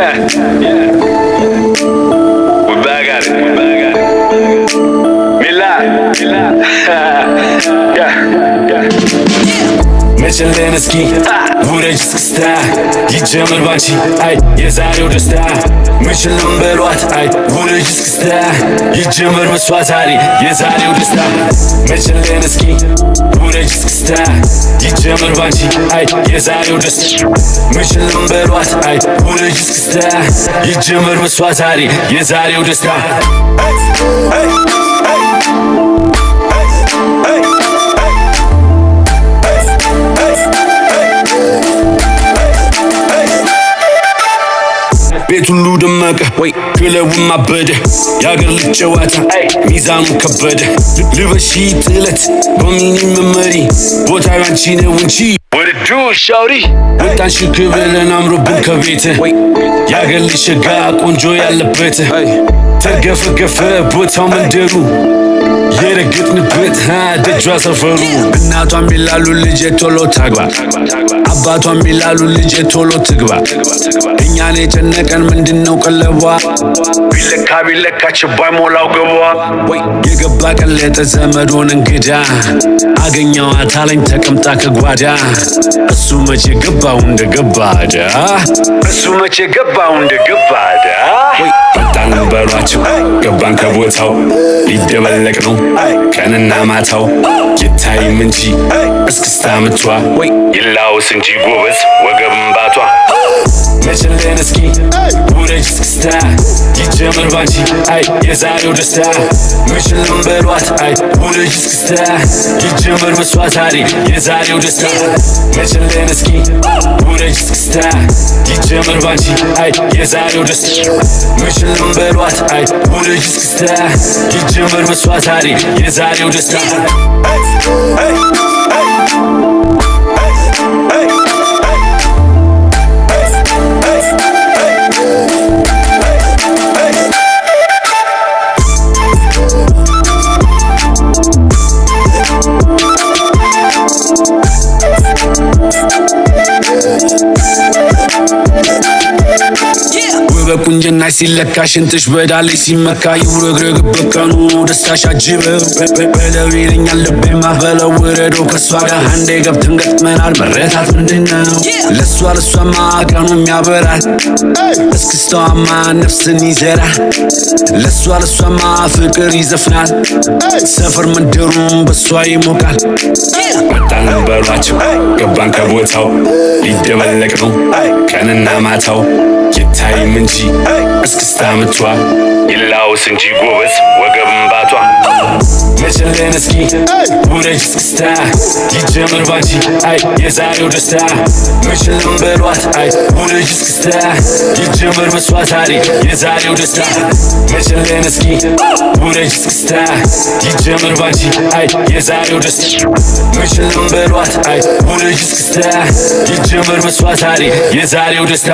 Yeah. We back at it. We back at it. Mila. Mila. Yeah. መችልን እስኪ ውረጅ እስክስታ ይጀምር ባንቺ አይ የዛሬው ደስታ። ምችልም በሏት አይ ውረጅ እስክስታ ይጀምር በሷ ዛሬ የዛሬው ደስታ። መችልን እስኪ ውረጅ እስክስታ ይጀምር ባንቺ አይ የዛሬው ደስታ። ምችልም በሏት አይ ውረጅ እስክስታ ይጀምር በሷ ዛሬ የዛሬው ደስታ። ቤት ሁሉ ደመቀ፣ ክለቡም አበደ፣ የአገር ልጅ ጨዋታ ሚዛኑ ከበደ። ልበሺ ጥለት በሚኒ መመሪ፣ ቦታው ያንቺ ነው እንጂ What it do, shawty? ወጣን ሽክ ብለን አምሮብን ከቤት፣ የአገር ልጅ ሸጋ ቆንጆ ያለበት፣ ተርገፈገፈ ቦታው መንደሩ፣ የረገጥንበት ደጇ ሰፈሩ። እናቷም ይላሉ ልጄ ቶሎ ታግባ፣ አባቷም ይላሉ ልጄ ቶሎ ትግባ። እኛን የጨነቀን ምንድነው ቀለቧ? ቢለካ ቢለካ ችባይ ሞላው ገቧ። የገባ ቀለጠ ዘመዶን እንግዳ፣ አገኘዋት አለኝ ተቀምጣ ከጓዳ። እሱ መቼ ገባው እንደ ገባዳ፣ እሱ መቼ ገባው እንደ ገባዳ። ወጣን በሏቸው ገባን ከቦታው፣ ሊደበለቅ ነው ቀንና ማታው። ይታይም እንጂ እስክስታ ምቷ፣ ይላውስ እንጂ ጎበዝ ወገብም ባቷ። መችልን እስኪ ውረጅ እስክስታ ይጀምር ባንቺ አይ የዛሬው ደስታ። ምችልም በሏት አይ ውረጅ እስክስታ ይጀምር በሷ ዛሬ የዛሬው ደስታ። መችልን እስኪ ውረጅ እስክስታ ይጀምር ባንቺ አይ የዛሬው ደስታ። ምችልም በሏት አይ ውረጅ እስክስታ ይጀምር በሷ ዛሬ የዛሬው ደስታ። ውበ ቁንጅናሽ ሲለካ፣ ሽንጥሽ በዳሌ ሲመካ፣ ይውረግረግበት ቀኑ ደስታሽ አጅበው። በለው ይለኛል ልቤማ፣ በለው ውረደው። ከሷ ጋር አንዴ ገብተን ገጥመናል፣ መረታት ምንድነው? ለሷ ለሷማ ቀኑም ያበራል፣ እስክስታዋማ ነፍስን ይዘራል። ለሷ ለሷማ ፍቅር ይዘፍናል፣ ሰፈር መንደሩም በሷ ይሞቃል። ወጣን በሏቸው ገባን ከቦታው፣ ሊደበለቅ ነው ቀንና ማታው። ይታይም እንጂ እስክስታ ምቷ፣ ይላውስ እንጂ ጎበዝ ወገብም ባቷ። መችልን እስኪ ውረጅ እስክስታ ይጀምር ባንቺ አይ የዛሬው ደስታ። ምችልም በሏት አይ ውረጅ እስክስታ ይጀምር በሷ ዛሬ የዛሬው ደስታ። መችልን እስኪ ውረጅ እስክስታ ይጀምር ባንቺ አይ የዛሬው ደስታ። ምችልም በሏት አይ ውረጅ እስክስታ ይጀምር በሷ ዛሬ የዛሬው ደስታ።